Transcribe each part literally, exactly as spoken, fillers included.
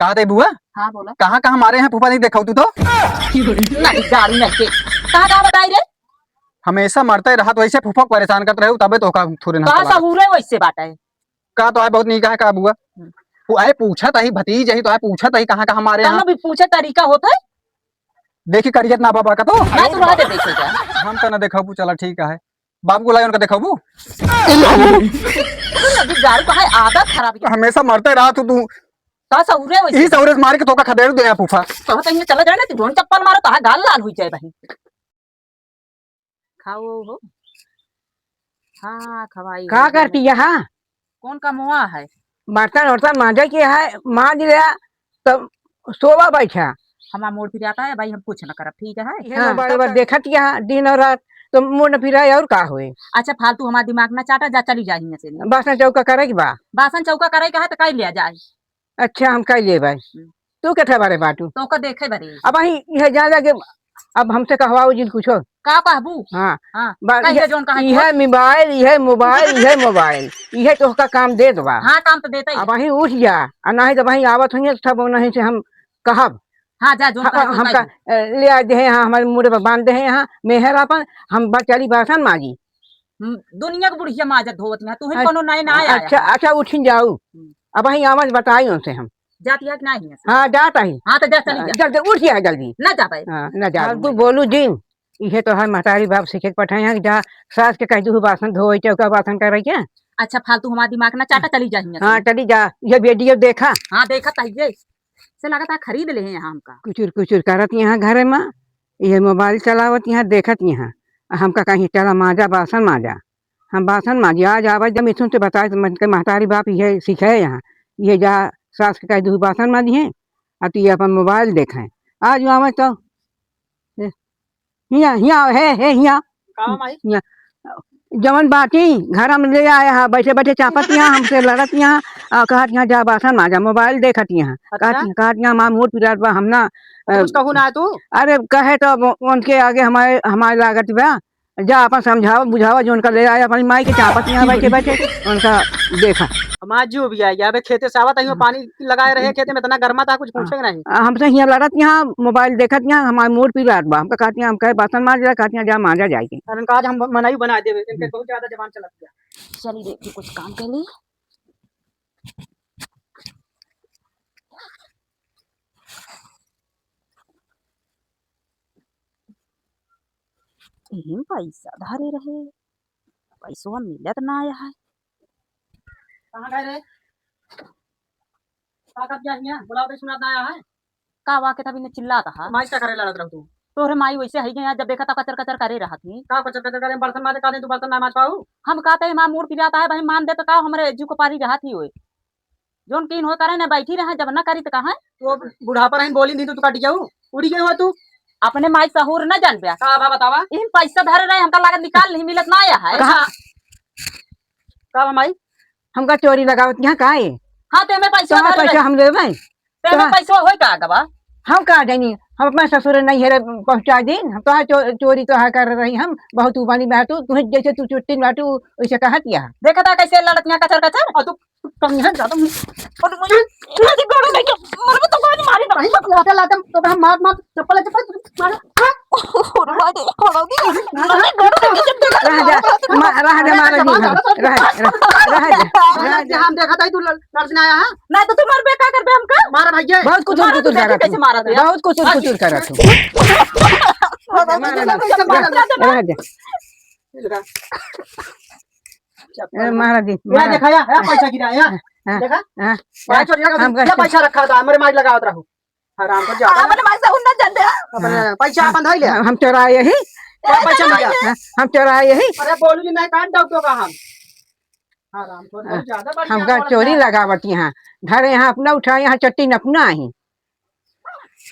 कहा थे बुआ? हाँ, बोला। कहाँ, कहाँ मारे हैं फूफा, नहीं देखा तू तो? नहीं, गाड़ी नहीं के। कहाँ, कहाँ बताई रे? हमेशा मरते रहत, वैसे फूफा को परेशान करत रहे, तबे तो का थोड़े ना कहाँ पता। सहूरे वैसे बात है? का तो है बहुत नीक है का बुआ? हम्म। वो आए पूछत ही, भतीज ही तो आए पूछत ही, कहाँ, कहाँ मारे हैं? कहाँ भी पूछे तरीका होत है? देखी करियत ना बाबा का तो। मैं तो रह दे देखे जा। हम तो ना देखबू, चला ठीक है। बाप को लाई उनका देखबू। अभी गाड़ी का है, आदत खराब है। हमेशा मरते रहत तू। का सहूरे वैसे? यही सहूरे से मार के तो का खदेड़ दे फूफा। तो कहीं चला जाए ना, तू जोन चप्पल मारो तो गाल लाल हुई जाए भाई। खाओ हो। हाँ, खवाई का हो करती गया। यहाँ? कौन का मुआ है? बर्तन वर्तन मांजे के है, मांज लिया, तो सोवा बैठा। हमार मूड फिर आता है भाई, हम कुछ न करब, ठीक है? ये हाँ। मोबाइल पर देखत यहाँ दिन और रात, तो मूड न फिराए और का होए? अच्छा, फालतू हमार दिमाग ना चाटा, जा चली जा हियां से। बासन चौका करे के बा? बासन चौका करे के है तो कर लिया जाए। अच्छा, हम कह लेबै। हम्म। तू केथे बारे बाटू? तोका देखे बारे। अब अहीं इहे जान जा कि अब हमसे कहवाओ जिन कुछो। का कहबू? हाँ। हाँ, बस कह दे इहे, जौन कहे इहे कुछ। मोबाइल, इहे मोबाइल, इहे मोबाइल, इहे तोहका काम देत बा। हाँ, काम तो देते ही। अब अहीं उठ जा, आ नहीं तो अहीं आवत होइए, तब नहीं से हम कहब। हाँ, जा, जौन हाँ, कहे कुछ हमका, कह दे। ए, ले आ दे हैं, हाँ, हमारे मुड़े पर बांध दे हैं, हाँ, मेहर आपन, हम बा-, चली बासन माजी। हम्म, दुनिया के बुढ़िया माजत धोवत में, तू ही अच्छा, कोनो नए ना आया अच्छा, है। अच्छा, उठिन जाऊ। हम्म। अब अहीं आवाज बताई उनसे हम। जाती है कि नहीं है? हाँ, जात ही। हाँ, तो जा, चली हाँ, जा। जल्दी उठ जा, जल्दी। ना जा भाई। हाँ, ना जा। फालतू बोलू जिन, इहे तो है महतारी बाप सीखे के पठाए हैं कि जा सास के कह दू बासन धोए के, ओकर बासन करे के। अच्छा, फालतू हमार दिमाग ना चाटा, चली जा हियां से। हाँ, चली जा, ये वीडियो देखा। हाँ, देखा तो ये। से लगता है खरीद ले हैं यहाँ हमका। कुचुर कुचुर करत यहाँ घरे में, ये मोबाइल चलावत यहाँ, देखत यहाँ। आ हमका कहीं चला माजा बासन माजा। हम बासन माजी, आज आवे जब मिथुन से बताए तो मन के महतारी बाप ये सीखे यहाँ। ये जा सास के कह दू बासन माजी हैं, आ तू ये अपन मोबाइल देखे। आज आवे तो, ए, हिया, हिया, हे, हे, हिया। का माई? हिया। जवन बाटी घर में ले आया है, बैठे बैठे चापत यहाँ, हमसे लड़त यहाँ, आ कहत यहाँ जा बासन माजा, मोबाइल देखत यहाँ। अच्छा। कहत, कहत यहाँ हमार मूड पिरात बा, हम ना, तो कुछ अ, कहू ना है तू? अरे कहे तो अब उनके आगे हमारे, हमारे लागत बा, जा अपन समझावा बुझावा जो उनका ले आया अपनी माई के चापत यहाँ बैठे बैठे, उनका देखा। हमार जीव भी आ गया, अबे खेते से आवत ही, हम्म। पानी लगाए रहे खेते में, इतना गर्मा था, कुछ पूछे के नहीं। आ, हमसे हियाँ लड़त यहाँ, मोबाइल देखत यहाँ, हमार मूड पिरात बा। हमका कहत यहाँ, हम कहे बासन माज जा, कहत यहाँ जा माजा जाए के। अरे इनका आज हम मनई बना देवे, इनके हम्म। बहुत ज्यादा जबान चलत गया। चली देखी कुछ काम के लिए। इही में पैसा धरे रहे, पैसवा मिलत ना आया है। कहाँ गए रे? का कर दिया हियाँ? बुलाओ तो सुनात ना आया है। का वाके तभी ने चिल्लात हा? माई का करे लड़त रहू तू? तोहरे माई वैसे है गया, जब देखा तब कचर कचर करे रहत ही। का कचर कचर करे? बर्तन माजे का दे तू बर्तन ना माज पाऊ? हम कहते हैं माँ मूड पिरात है भाई, मान दे तो का हमरे जीव को पारी रहत ही होए। जोन कीन हो करे ना बैठी रहे, जब ना करी तो कहाँ? तो बुढ़ापा रही बोली नहीं तो तू काटी जाऊ, उड़ी गई हो तू। अपने माई सहूर न जानबे। का बा बतावा? इहन पैसा धरे रहे, हमका लागत निकाल नहीं मिलत ना आया है। कहाँ? का बा माई? हमका चोरी लगावत यहाँ का है? हाँ, तो हमें पैसा कहाँ धरे पैसा रहे। हम लेबै? तो हमें कहाँ? पैसा होई का गवा? हम का जानी, हम अपना ससुर नहीं हेरे पहुँचा दिन, हम तो चो-, चोरी तो कर रही हम, बहुत उबानी बाटू, तुहे जैसे तू चुट्टी बाटू, वैसे कहत या। देखा था कैसे लड़त यहाँ कचर कचर? और तू कम यहाँ ज्यादा मुझे, और मुझे, मुझे गोड़ में क्या, मरबे तो गोड़ मारी ना। नहीं, तो लाते, लाते, तो हम मार, मार, चप्पल, चप्पल, मार। हाँ? और मार दे, और दे। हाँ, हाँ। नहीं, गोड़ में क्या, रह जा, मा-, रह जा, मार दी हम। रह, रह, रह जा, रह जा। हम देखा था, तू लड़-, लड़ने आया है? नहीं, तो तू मरबे, का करबे हमका? मार भैया। बहुत कुछ मार कुछ दे, करत कैसे हूँ। मारा था? बहुत कुछ कुछ करत हूँ। मार दे, मार दे। रह जा। ए, महाराज जी, ये महाराज। देखा या, या पैसा गिरा या। हाँ, देखा? हाँ, पैसा हाँ, चोरी लगा, हम ये पैसा रखा था, हमरे माई लगावत रहू। हराम को ज्यादा। अपने माई से उन्नत जानते हैं। अपने हाँ। पैसा अपन धई ले। हम, हम चोराए यही। क्या पैसा मिला? हाँ, हम चोराए यही। अरे बोलू जी, नहीं काट दो तो का हम। हराम को हाँ, ज्यादा बढ़िया हमका बोलत चोरी है। लगावत यहाँ। धरे यहाँ अपना उठाए, यहाँ चट्टी न अपना ही।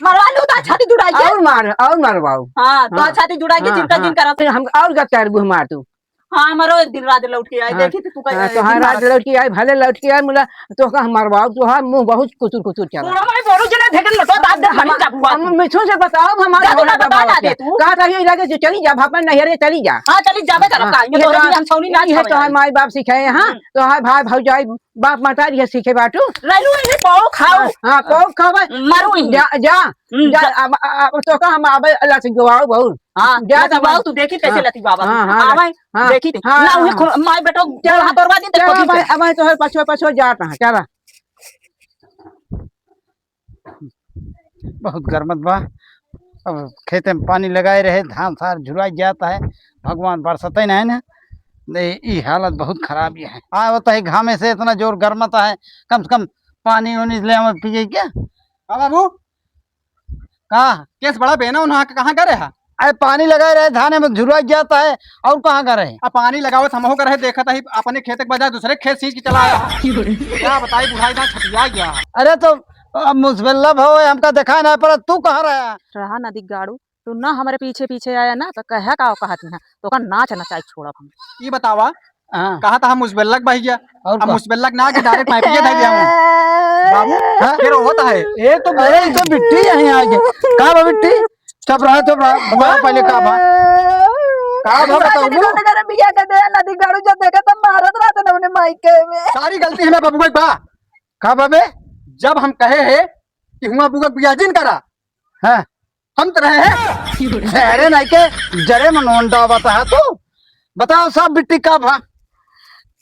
मरवा लू तो छाती जुड़ाई के। और मार, और मरवाओ। हाँ, तो हाँ। छाती जुड़ाई के हाँ, चिंता हाँ। जिन करत। फिर हम और का चार बुह मार तू। हाँ, हमारो एक दिन राज लौट के आए, हाँ, देखी तो तू कह-, हाँ, एक तोहार दिन राज मारत। लौट के आए, भले लौट के आए, मुला तोहका हम मरवाउब, तोहार मुंह बहुत कुचुर कुचुर चला। थोड़ा भाई बोलो जने, देखे लटो दांत दे, हम, हमारी चाबुआ हम तू। मिठू से बताउब, हमार जा, तू झगड़ा ना बता, दबावत जा दे है। तू। कहा था, ये लगे जो चली जा, भापन नैहर के चली जा। हाँ, चली जाबे करब हाँ, का? ये ये तोहरा तो, भी हम छौनी ना ये है छौनी तोहार आई। माई बाप सिखाए, हाँ, हम्म। तोहार भाई भौजाई, बाप मतारी है सीखे बाटू। रहलू इहे पाव खाओ। हाँ, हाँ, पाव खावे। मारू इहे। जा, जा, हम्म, जा, जा। अब, अब, अब तोहका हम आबे लत गवाओ बहुत। हाँ, जा, लत गवाओ, तू देखी कैसे हाँ, लत गवावा। हाँ, हाँ, आवे, हाँ, देखी ते। हाँ, ना, उहे हाँ। खो-, माई बेटो चला, गोड़ हाथ तोड़वा दी, देखो चला, ठीक अब, है। अब तोहर पछुआ, पछुआ जात है, चला। बहुत गरमत बा। अब खेते में पानी लगाए रहे, धान सार झुराई जात है, भगवान बरसते नहीं ना। ए, ई हालत बहुत खराब ही है। आवत है घामे से इतना जोर गरमत है, कम से कम पानी उनी ले आवे पिए के। हाँ बाबू। का? केस बड़ा बेना उन्हा के कहाँ करे हा? अरे पानी लगाए रहे, धाने में झुराई जात है, और कहाँ करे? अब पानी लगावत हमहू करे, देखत ही अपने खेत के बजाय दूसरे खेत सींच के चला आया। का बताई, बुढ़ाई ना छटिया गया। अरे तो अब मुसबेल्ला भाव है, हमका देखा ना पड़ा, तू कहाँ रहा? रहा नदी गाड़ू, तू ना हमारे पीछे पीछे आया ना, तो कहे का कहत है, तो का नाच नचाई छोड़ब हम। ई बतावा, हाँ। कहा था हम मुसबेल्ला के बहिया, और अब का? मुसबेल्ला के ना के direct पाइपिए धइ दिया हूँ। बाबू, हाँ? फिर होता है। ए तो अरे, तो बिट्टी यहीं आ गई। का बा बिट्टी? चुप रहा, चुप रहा। बुआ, पहले का बा? का बा बताओ, बुआ? अरे बिया के दे, नदी गाड़ू जब देखे तब मारत रहते ना उन्हें माई के में। सारी गलती हमें बबुआ के बा। का बा बे? जब हम कहे है कि हुआ बुआ के बिया जिन करा, हाँ। हम तो रहे हैं। अरे नहीं के जरे में नोन डावत है तू। बताओ सब बिट्टी का भा?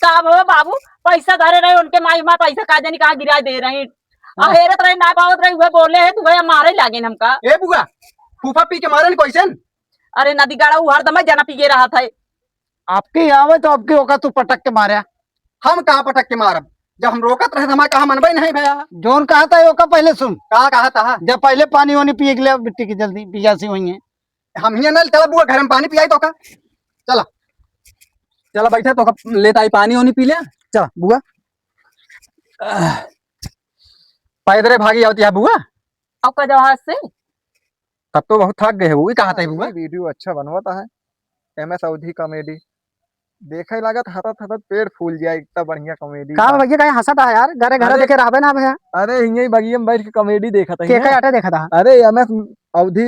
का भवा बाबू, पैसा धरे रहे उनके माई माँ, पैसा का जानी कहाँ गिरा दे रही। आ हाँ। हेरत रहे, ना पावत रहे, उहे बोले है, तू गया मारे लागे हमका। ए बुआ, फूफा पी के मारे न कैसे न? अरे नदी गाड़ा, उ हरदम जना पिए रहत है। आपकी आवे तो आपकी ओका तू पटक के मारे। हम कहाँ पटक के मारब? जब हम रोकत रहे, तो हमारे कहा मनबे नहीं भया। जौन कहा था, ओका पहले सुन। का कहा था? जब पहले पानी वानी पिए के लिए बिट्टी की जल्दी पियासी हुई है। हम हियाँ ना, चला बुआ, घर में पानी पियाई तो का। चला। चला बैठा तो का, लेता आई पानी वानी पी ले। चला बुआ। पैदरे भागी आवती है बुआ। अब का जवाब से? तब तो बहुत थक गए हो, ई कहा था बुआ? वीडियो अच्छा बनवाता है, एम एस अवधी कॉमेडी। देखे लागत हंसत हंसत पेट फूल जाए, इतना बढ़िया कॉमेडी का बा। भैया काहे हंसत है यार? घरे घरे अरे, देखे रहबे ना भैया। अरे हिंगे ही बगिया में बैठ के कॉमेडी देखत है। के का आटे देखत है? अरे एम एस अवधी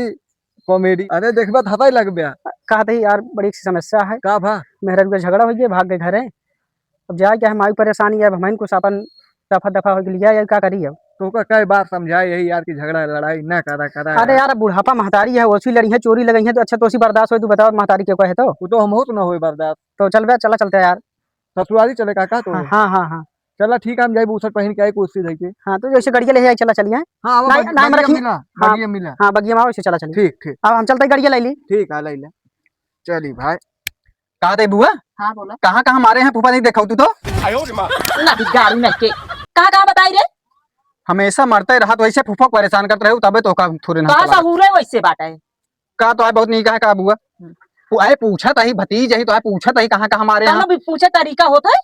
कॉमेडी। अरे देखबा त हंसै लगबे। कहत ही यार बड़ी सी समस्या है। का भा? मेहरारू के झगड़ा हो गया, भाग गए घरे। अब जाए क्या है, माई परेशानी है, अब हमन कुछ अपन रफा दफा हो गया, या का करी अब? तो का कई बार समझाए यही यार कि झगड़ा लड़ाई ना करा करा अरे यार। यार, अब बुढ़ापा महतारी है, ओसी लड़ी है, चोरी लगई है, तो अच्छा तो ओसी बर्दाश्त होई, तू बताओ महतारी के कहे तो? वो तो हम होत ना होई बर्दाश्त। तो चल बे, चला चलते हैं यार। ससुरारी चले का, का तो? हाँ, हाँ, हाँ, हाँ। चला ठीक है, हम जाई बूसट पहन के आई कुर्सी धई के। हाँ, तो जैसे गड़िया ले आई, चला चलिए। हाँ, वो ना, बग-, ना, हम बगिया रखी। मिला, हाँ, बगिया मिला। हाँ, बगिया में आओ, वैसे चला चलिए। ठीक, ठीक। अब हम चलते हैं, गड़िया ले ली। ठीक है, ले ले। चली भाई। कहा थे बुआ? हाँ, बोला। कहाँ, कहाँ मारे हैं फूफा, नहीं देखा तू तो? ना, गाड़ी नहीं के। कहाँ, कहाँ बताई रे? हमेशा मरते रहत, वैसे फूफा को परेशान करते रहे, तबे तो का थोड़े ना कहा पता लगा। सहूरे वैसे बात है। का तो है बहुत नीक है का बुआ? हम्म। वो अरे पूछत ही भतीज ही तो है, पूछत ही कहाँ, कहाँ मारे हैं। तब भी पूछे तरीका होत है।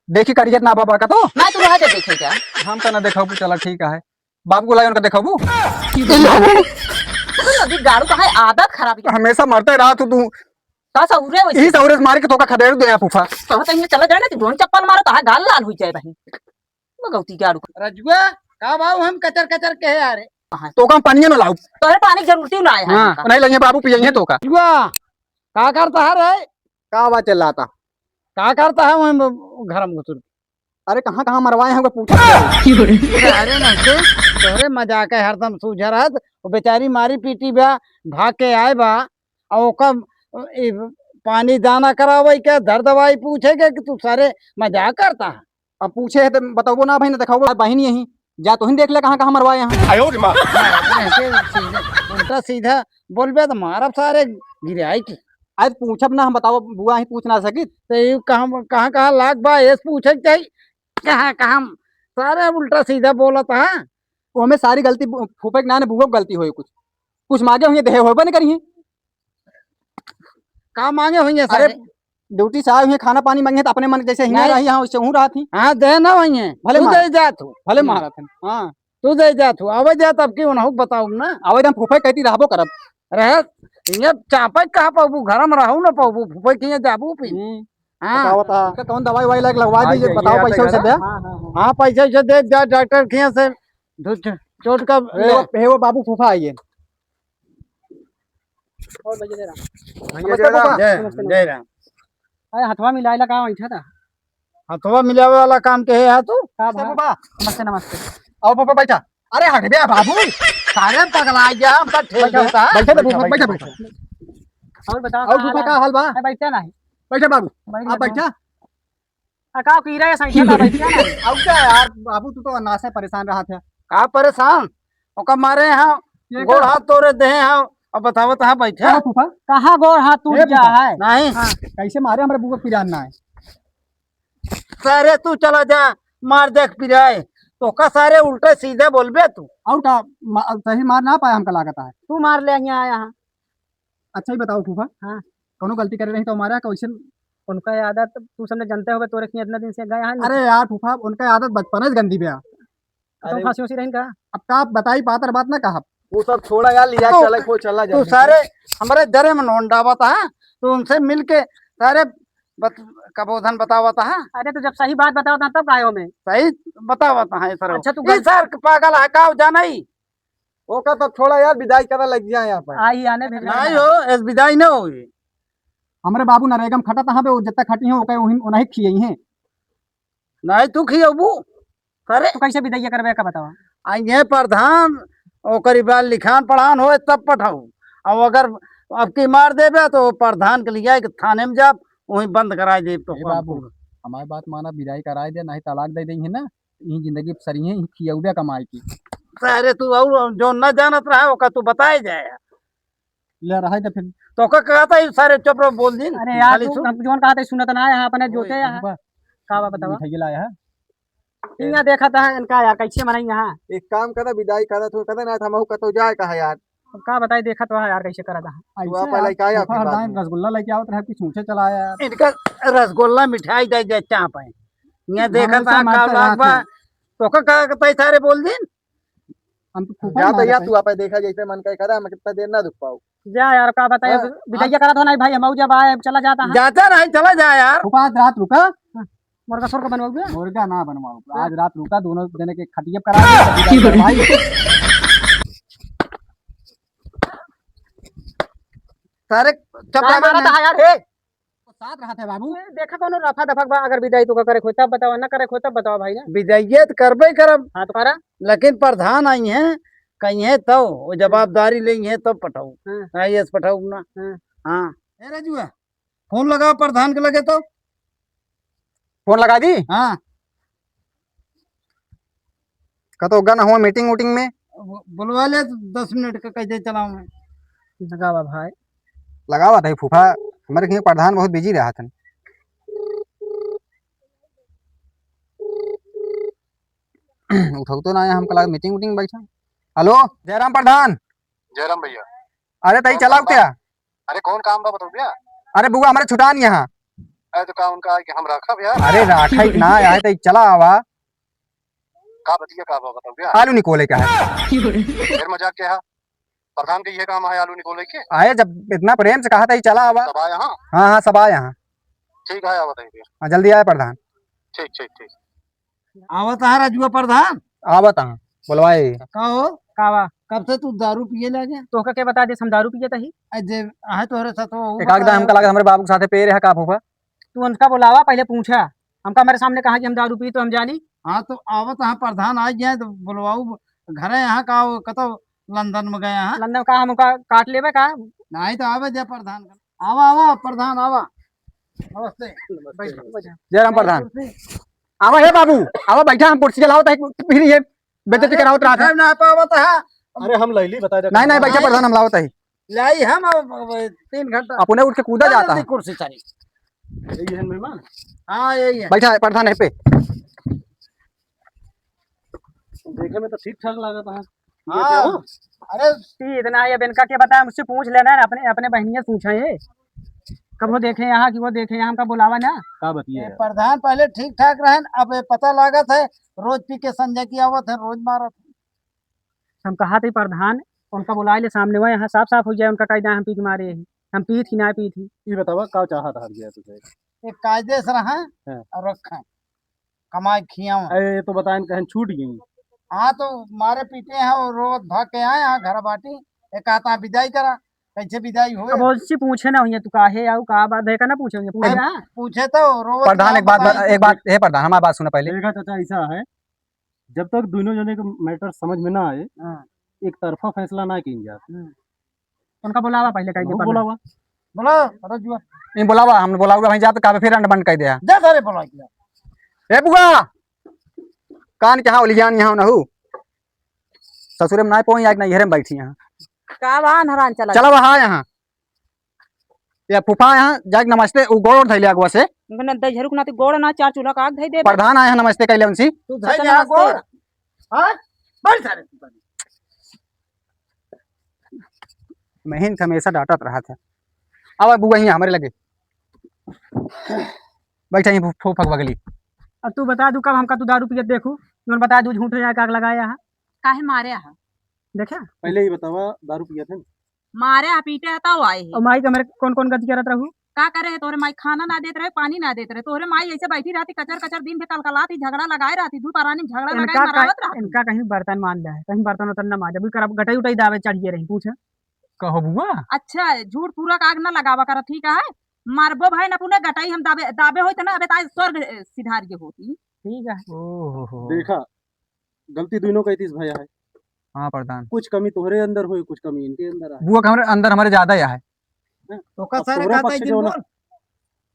देखी करियत ना बाबा का तो। मैं तू रह दे देखे क्या? हम तो ना देखा, चला ठीक है। बाबू को लाई उनका देखाबू। अभी गाड़ू का है, आदत खराब है। हमेशा मरते रहा तू, तू। का सहूरे वैसे? यही सहूरे से मार के तोका खदेड़ दे फूफा। तो कहीं चला जाए ना, तू दोनों चप्पल मारो, तो गाल लाल हो जाए बहिन। बगौती गाड़ू का। रजुआ, का बाबू हम कचर कचर के है यार? हाँ। तोका हम पानिये ना लाऊ। तोरे पानी की जरूरत ही ना है हाँ, हमका। नहीं लइहे बाबू, पियइहे तोका। रजुआ, का करता है रे? का बात चलाता? का करता है वहीं ब-, घर में घुसुर के? अरे, कहाँ, कहाँ मरवाए हैं, हमको पूछा। अरे, नहीं तो, तोहरे मजाक है, हरदम सूझा रहत। वो बेचारी मारी पीटी बा, भाग के आए बा, और ओका, ए, पानी दाना करावे के, दर दवाई पूछे के कि तू सारे मजाक करता है। अब पूछे है तो बताबो ना भाई, ना देखाबो, बहिन यही। जा तोहिन देख ले कहाँ, कहाँ मरवाए हैं। आयो रे माँ। उल्टा सीधा बोलबे तो मारब सारे गिराई के। आज पूछब ना हम, बताओ बुआ ही पूछ ना सकित। तो ये कहाँ, कहाँ, कहाँ लाग बा, एस पूछे के चाही। कहाँ, कहाँ सारे उल्टा सीधा बोलत है। वो हमें सारी गलती बु-, फूफे के ना, ने बुआ की गलती होई कुछ। कुछ मांगे हुए देहे होबे न करिए। का मांगे हुए अरे, सारे? ड्यूटी से आए हुए, खाना पानी मांगे तो अपने मन जैसे हियाँ नहीं। रही, यहाँ वैसे हूँ रहा थी। हाँ, दे ना हुए। भले तू मार। दे जा तू। भले हम्म। मारा था। हाँ। तू दे जा तू। आवे जा तब की उन्हों बताऊँ ना। आवे हम फूफे कहती रहबो करब। रह। इहाँ चापे कहाँ पाबू, घर में रहू ना पाबू, फूफे के इहाँ जाबू फिर। हम्म। हाँ। बताओ, बताओ। इनका कौन दवाई वाई लाग लगवा हाँ, दीजिए, ये, बताओ ये पैसे आते वैसे घर दे। हाँ, हाँ, हाँ। हाँ, पैसे वैसे दे, जा डॉक्टर के यहाँ से, दो चो-, चोट का हे वो, ले। हे वो बाबू फूफा आइए। और भैया जय राम। भैया नमस्ते जय राम। फूफा। जय, नमस्ते, जय नमस्ते। राम। अरे हथवा मिलाए ला का वैठा था? हथवा मिलावे वाला काम के है तू? का नमस्ते भा? फूफा। नमस्ते, नमस्ते। आओ फूफा बैठा। अरे हट बे बाबू, सारे पगला गया, हम तो ठेल बैठा, देता। बैठा, बैठा, बैठा, बैठा, बैठा। बैठा। और बताओ, और का फूफा हाल का है? हाल बा? अरे बैठा नहीं। बैठा बाबू, बैठ आप जा, बैठा। आ, का कीड़ा है, सही था, बैठा नहीं। अब क्या यार बाबू, तू तो नासे परेशान रहा था। का परेशान? ओका मारे हैं, ये गोड़ का? हाथ तोड़े दे हैं, अब बतावत है बैठा। का फूफा? कहाँ गोड़ हाथ टूट ए गया फूफा। है? नहीं। हाँ। कैसे मारे हमरे बुआ पिरान ना है? सारे तू चला जा, मार देख पिराए। तोका सारे उल्टे सीधे बोलबे तू। और का, मा-, सही मार ना पाए हमका लागत है। तू मार ले यहाँ आया है। अच्छा ही बताओ फूफा। हाँ। कौनो गलती करे रही तो हमारा कैसे? उनका आदत तू सबने जानते होबे, तोरे की इतना दिन से गए हैं। अरे यार फूफा, उनका आदत बचपन से गंदी बा। तो अरे फांसी उसी रही का? अब का आप बताई, बात और बात ना कहा। वो सब छोड़ा यार, लिया तो चला, कोई चला तू जाए। सारे हमारे जरे में नोन डाबत है, तो उनसे मिल के सारे बत-, कबोधन बतावत है। अरे तो जब सही बात बतावत है तब काहे हो में? सही बतावत है सर। अच्छा तू ये गल- सर पागल है का, जाना ही? ओका सब छोड़ा यार, विदाई करा लग गया यहाँ पर। आई आने भेज नहीं हो, इस विदाई न होई। हमरे बाबू नरेगा में खटत हैं बे, वो जितना खटी हैं, ओके उन्हीं, उन्हीं खियई हैं। नहीं तू खियबू। अरे तो कैसे विदाई करबे का बतावा? आ ये प्रधान, ओकरी बाद लिखान पढ़ान होए तब पठाऊ। अब अगर अब की मार देबे तो प्रधान के लिया के थाने में जाब, वहीं बंद कराई देब तो ए बाबू, हमारी बात माना, विदाई कराई दे, नहीं तलाक दे देंगे ना, यही जिंदगी सरी है, यही खियौबे कमाई की। अरे तू और जो न जानत रहा, ओका तू बताए जाए। ले रहा है तो फिर। तो का कहता है सारे चुप रहो, बोल दिन। अरे यार, खाली तू सुन। अब जोन कहता है सुनत ना है, अपने ओए, जोते हैं। बा-, का बा बतावा? मिठाई लाया है। इहाँ देखत है इनका यार, कैसे मनाई यहाँ? एक काम करा, विदाई करा, तू कदे ना, हमहू कतो जाए कहा यार। अब का बताई, देखत है यार, कैसे करत है। तू ऐसे आप यार, पहले का यार, तोहफा फिर बाद हरदान में। रसगुल्ला लेके आवत रहे, कुछ ऊँचे चला यार। इनका रसगुल्ला मिठाई दे दे, चाप है। यहाँ देखत है, का लाग बा। तो का, का कहता है सारे बोल दिन? हम तो फूफा जा तो मारत यार, है। तू आपे देखा जैसे मन का करा, हम कितना देर ना रुक पाऊ। जा यार, का बताए, हाँ। विदैया करत हो नहीं भाई, हम जब आए, चला जाता है। जाता नहीं, चला जा यार। फूफा, आज रात रुका। हाँ, मुर्गा सोर का बनवाओगे? मुर्गा ना बनवाओ, हाँ। आज रात रुका, दोनों जने के खटिया करा दे, की बोले? भाई। सारे चप मारा था यार, हे। तो साथ रहत है बाबू। ए, देखा कौनो रफा दफा बा, अगर विदाई तो का करे खोई तब बतावा, ना करे खोई तब बतावा भाई ना। विदाइये तो करबे करब। हाँ तो करा। लेकिन प्रधान आई हैं, कहीं है तो वो जवाबदारी लेंगे तब पठाऊ। हाँ। हाँ, ये पठाऊ ना। हाँ। हाँ। ए राजुआ, फोन लगाओ प्रधान के लगे तो। फोन लगा दी? हाँ। कतो गन हो मीटिंग वूटिंग में? बु-, बुलवा ले तो दस मिनट का कैसे चलाऊं मैं। लगावा भाई। लगावा था फूफा, हमारे कहीं प्रधान बहुत बिजी रहा था। उठाऊ तो ना आया, हमका लगा मीटिंग वूटिंग बैठा। हेलो, जयराम प्रधान। जयराम भैया। अरे तई कौन चलाओ काम बा? क्या? अरे कौन काम बा बताओ भैया? अरे बुआ हमारे छुटान यहाँ। अरे तो का उनका है कि हम रखब यार? अरे राखा ही ना आए तई चला आवा। का बतिया का बा बताओ भैया? आलू निकोले का है। फिर मजाक क्या है? प्रधान के ये काम है आलू निकोले के? आए जब इतना प्रेम से कहा था ही चला आवा। सब आया हाँ? हाँ, हाँ, सब आया हाँ। ठीक है, आवा तई भैया। हाँ, जल्दी आए प्रधान। ठीक, ठीक, ठीक। आवत है राजुआ प्रधान। आवत है, बुलवाए। का हो? का बा? कब से तू दारू पिए लगे? तोहका के बता दे हम दारू पिए तही? अरे जे आहे तोहरे साथ हो, उ एक आध बता। हमका लगा हमरे बाबू के साथे पेड़ है का फूफा? तू उनका बुलावा, पहले पूछा। हमका हमारे सामने कहा कि हम दारू पी तो हम जानी। हाँ तो आवत है प्रधान आ गया तो बुलवाऊ घरे यहाँ का, वो कतो लंदन में गया है। लंदन का हमका काट लेबे का? नहीं तो आवे दे प्रधान। आवा, आवा, प्रधान, आवा। नमस्ते। बैठ, बैठ। जय राम प्रधान। कुर्सी। आवा हे बाबू, आवा बैठा, हम कुर्सी लावत है, फिर ये बेइज्जती अरे, करावत रहा था। ना पावत है। अरे हम लैली, बता दे। नहीं, नहीं, बैठा नहीं। प्रधान, हम लावत है। लाई हम अब, अब तीन घंटा। अपने उठ के कूदा जाता है। कुर्सी सारी। यही है मेहमान? हाँ, यही है। बैठा है प्रधान है पे। देखे में तो ठीक ठाक लागत है। हाँ। अरे ई इतना है, अब इनका क्या बताया, मुझसे पूछ लेना है, अपने, अपने बहनिया से पूछा है। कब वो देखे यहाँ कि वो देखे यहाँ, हमका बुलावा ना। का बतिया ए, है? प्रधान पहले ठीक ठाक रहन, अब ये पता लागत है, रोज पी के संजय की आवत है, रोज मारत है। हम कहा थे प्रधान, उनका बुलाइ ले सामने, वह यहाँ साफ साफ होइ जाए, उनका कहि दे हम पी के मारे ही, हम पीत ही ना पीत ही। ई बतावा का चाहत हर गया तुझे? एक कायदे से रहा हाँ। और रखा, कमाई खियावा। अरे ये तो बताएं कहीं छूट गई। हाँ तो मारे पीटे हैं और रोवत भाग के आए हैं घर बाटी, एक आता विदाई करा, कैसे विदाई होए? अब उससे पूछे ना हुई तू काहे आऊ का बात है का ना पूछे हुई पूछे अरे, ना। पूछे तो रोवत प्रधान, ना एक बात बताई। एक बात, हे प्रधान, हमारी बात सुनो पहले। देखा चाचा, ऐसा है, जब तक दोनों जने का मैटर समझ में ना आए, हाँ। एक तरफा फैसला ना कीन जात। हम्म। उनका बुलावा पहले, कह दे, बुलावा। बुलाओ, रजुआ। नहीं बुलावा, हमने बुलावा, वहीं जाते काबे फिर अंड बंड कह दिया। जा सारे बुला के ला। ए बुआ, कान कहाँ उलियान यहाँ न हो? ससुरे में ना पहुँच, आज नहीं, घर में बैठी यहाँ। का बा, नहरान चला चला गया। वहाँ यहाँ। या फूफा यहाँ जाके नमस्ते, उ गोड़ धैले अगुआ से। उनके ना दहिजरू के नाते गोड़ ना, चार चूल्हा का आग धै दे। प्रधान आए हैं, नमस्ते कैले उनसे। तू धै चाचा, यहाँ नमस्ते। गोड़। हाँ? बैठ सारे तू पहले। मैं ही इनसे हमेशा डांटत रहा था। अब बुआ ही हमरे लगे। बैठा ही फू-, फूफा के बगली। अब तू बता दू कब हमका तू दारू पियत देखू? तुमन बता दू झूठ हो जाए का लगाया है? काहे मारे है? देखा? पहले ही बतावा दारू पियत है? मारे आ पीटे है तब आए है। और माई के हमरे कौन कौन गति करत रहू? का करे है तोहरे माई? खाना ना देत रहे, पानी ना देत रहे। तोहरे माई ऐसे बैठी रहती कचर कचर दिन भर कलकलाती, झगड़ा लगाए रहती, धूप आरानी में झगड़ा लगाए इनका मरावत कहीं, रहती। इनका कहीं बर्तन मान ले है, कहीं बर्तन उर्तन ना मांजे, अभी करब गटई उटई दाबे चढ़िए रही, पूछे। कहो बुआ। अच्छा, झूठ पूरा का आग ना लगावा कर, ठीक है? मारबो भाई ना पुने गटई हम दाबे, दाबे होई त ना, अबे ताई स्वर्ग, ए, सिधार के होती। ठीक है। ओहो हो। देखा, गलती दोनों का इतिस भैया है। हाँ प्रधान। कुछ कमी तोहरे अंदर होई, कुछ कमी इनके अंदर है। बुआ के हमरे अंदर हमरे ज्यादा या है। हैं? तो का अब सारे तोहरा कहता है पक्ष जिन जो ना बोल।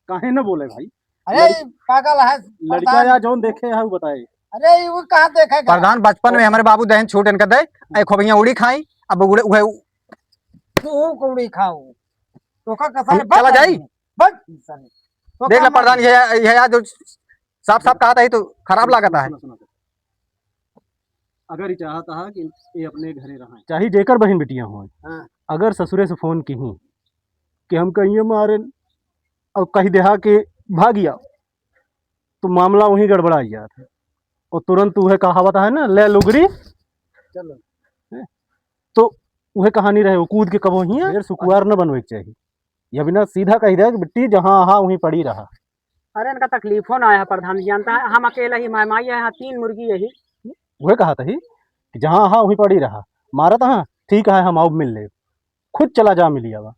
काहे ना बोले भाई? अरे, लड़-, ई पागल है, लड़का प्रधान। या जौन देखे है, वो बताए। अरे, ई वो कहाँ देखे का? प्रधान, बचपन में हमरे बाबू दहेन छूट इनका दे, ए, खोबिया उड़ी खाई, अब उड़े, उहे उ- तू को उड़ी खाओ। तो का कसा हम है? चला बस जाई? आदमी। बस, साले। तो देख ले काम प्रधान, आदमी। ये, ये यार जो साफ साफ कहा था, ये तो खराब लागत है। सुनो, सुनो, सुनो। अगर ये चाहता है कि ये अपने घरे रहें, चाहे जेकर बहन बिटिया हों, हाँ। अगर ससुरे से फोन की कि हम कहिए मारे और कह देहा कि भाग गया, तो मामला वहीं गड़बड़ा जात है। और तुरंत उहे कहावत है ना, "ले लुगरी।" चलो। हैं? तो उहे कहानी रहे, वो कूद के कबो ही है, ढेर सुकुआर न बनवे के चाहिए। या बिना सीधा कह दे कि बिट्टी जहाँ आहा वहीं पड़ी रहा। अरे इनका तकलीफो ना आया प्रधान जी, जानता है, हम अकेला ही माय, माय यहाँ तीन मुर्गी यही। उहे कहा था ही कि जहाँ आहा वहीं पड़ी रहा, मारत हाँ, ठीक है, हम आउब मिल ले, खुद चला जा मिलिया बा,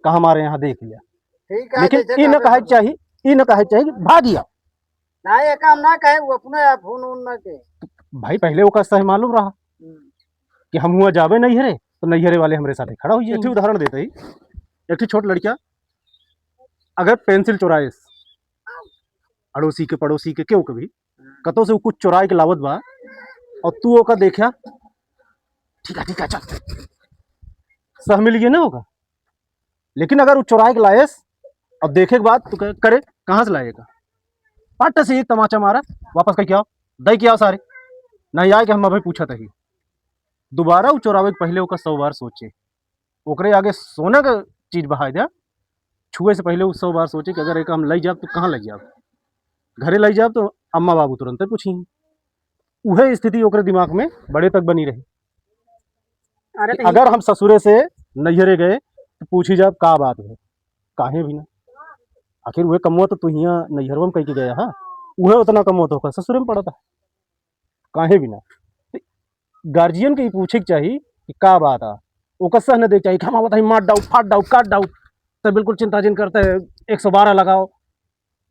कहा हमारे यहाँ देख लिया। ठीक है, लेकिन जैसे ई न कहबे कहे करो। चाहिए, ई न कहे चाहिए कि भाग गया। ना, ये काम ना कहे, वो अपने आप फोन उन ना के। भाई, पहले ओका सही मालूम रहा हम्म। कि हम हुआ जाबे नैहरे, तो नैहरे वाले हमरे साथे खड़ा होइए। एक ठे उदाहरण देते ही, एक ठे छोट लड़किया अगर पेंसिल चुराएस, अड़ोसी के, पड़ोसी के, केहू के भी, कतौ से उ कुछ चुराए के लावत बा, और तू ओका देखा, "ठीक है, ठीक है, चल।" सह मिल गए ना होगा। लेकिन अगर उ चुराए के लाएस और देखे के बाद तू कहे, "करे, कहाँ से लाएगा?" पट से एक तमाचा मारा, "वापस कह के आओ, दे के आओ सारे।" नहीं आए कि हम अभी पूछत ही। दोबारा उ चुरावे के पहले ओका सौ बार सोचे, ओकरे आगे सोना के चीज बहाय द्या, छुए से पहले उ सौ बार सोचे कि अगर एका हम लई जाब तो कहाँ लई जाब, घरे लई जाब तो अम्मा बाबू तुरंते पूछी। उहे स्थिति ओकरे दिमाग में बड़े तक बनी रही। अरे कि तो अगर हम ससुरे से नैहरे गए तो पूछी जाब का बात है, काहे भी ना। आखिर उहे कमवा तो तू हियाँ नैहरवा में कह के गया हा, उहे उतना कमवा तो ओकर ससुरे में पड़त है, काहे भी ना। तो गार्जियन के ई पूछे के चाही कि का बात आ, ओकर सह न देख चाही कि हम आवत हई, मार डाउ, फाट डाउ, काट डाउ, तो बिल्कुल चिंता जिन करते, एक सौ बारह लगाओ,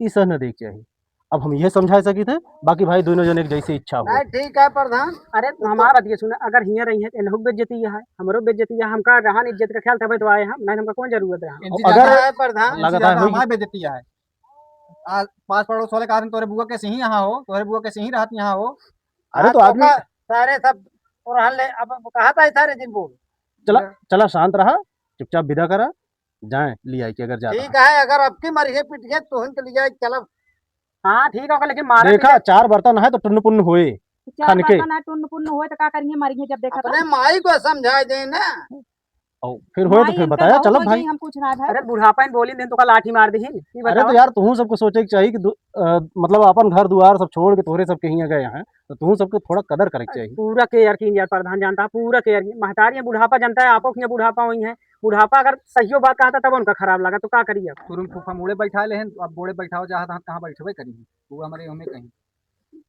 ई सह न देख चाही। अब हम यह समझा सकी थे, बाकी भाई दोनों जने के जैसे इच्छा हो। नहीं, ठीक है प्रधान। अरे तो हमारा बात ये सुना, अगर हियाँ रही है तो इनहू के बेइज्जती है, हमरो बेइज्जती है, हमका रहन इज्जत का ख्याल तबे तो आए हम, नहीं हमका कौन जरूरत रहा। इनसे अगर ज्यादा है प्रधान, इनसे लगता ज्यादा है होई। हमारी बेइज्जती है। आ, पास पड़ोस वाले कहा तोरे बुआ के सही यहाँ हो, तोरे बुआ के सही रहत यहाँ हो। अरे हाँ, तो तो आदमी का सारे सब और हल ले, अब कहा था सारे जिन बोल। चला, चला शांत रहा, चुपचाप विदा करा, जाए लिया के अगर जाता ठीक है। है, अगर अब की मरिए पिटिए तो हम तो लिया चलब। हाँ ठीक है, लेकिन मारा देखा, पीटा चार बर्तन है तो टुन्न पुन्न होए, चार खन के। बर्तन है टुन्न पुन्न होए तो का करिए, मरिए जब देखा तो। अपने माई को समझा दे ना। और फिर होए तो भाई, फिर इनका बताया, बहुत चलब वजह भाई। हम कुछ रहा था। अरे बुढ़ापा इन बोली दिन तो का लाठी मार दी। अरे तो यार, तुहूँ सबको सोचे के चाहिए कि दु-, अ, मतलब अपन घर दुआर सब छोड़ के तोहरे सबके हियाँ गए हैं, तो तुहूँ सबको थोड़ा कदर करे के चाहिए। पूरा केयर की यार, प्रधान जानता है, पूरा केयर की। महतारी है, बुढ़ापा जानता है, आपो की बुढ़ापा हुई है। बुढ़ापा अगर सहियो बात कहता तब उनका खराब लगा, तो का करिए अब? तुरंत फूफा मुड़े बैठा ले हैं, अब बोड़े बैठाओ चाहत हैं, कहाँ बैठबे करी? वो हमारे हमें कहीं।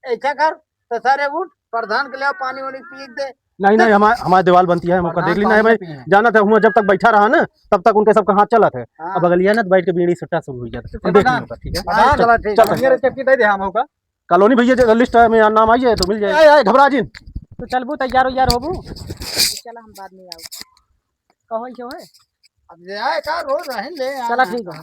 ऐसा कर, तो सारे उठ, प्रधान के ले आओ, पानी वानी पी के दे। नहीं, नहीं, हमारे, हमारे दीवाल बनती है, हम ओका देख ली। नहीं भाई, जाना था, हुआ जब तक बैठा रहा ना, तब तक उनके सबका हाथ चलत है। हाँ। अब अगलिया ना तो बैठ के बीड़ी सुट्टा शुरू हो जाता है। तो देख प्रधान, लियो, ठीक है? हाँ, चल, चला, ठीक चल, है। चल। मेरे चेक की दे दे हम होगा। कॉलोनी भैया, जे लिस्ट में नाम आई है तो मिल जाए। आए, आए, घबरा जिन। तो चलबू, तैयार उयार होबू? चला, हम बाद में आऊ। कहो, क्यों है? अब ले आए का, रोज रहन ले, चला, ठीक है।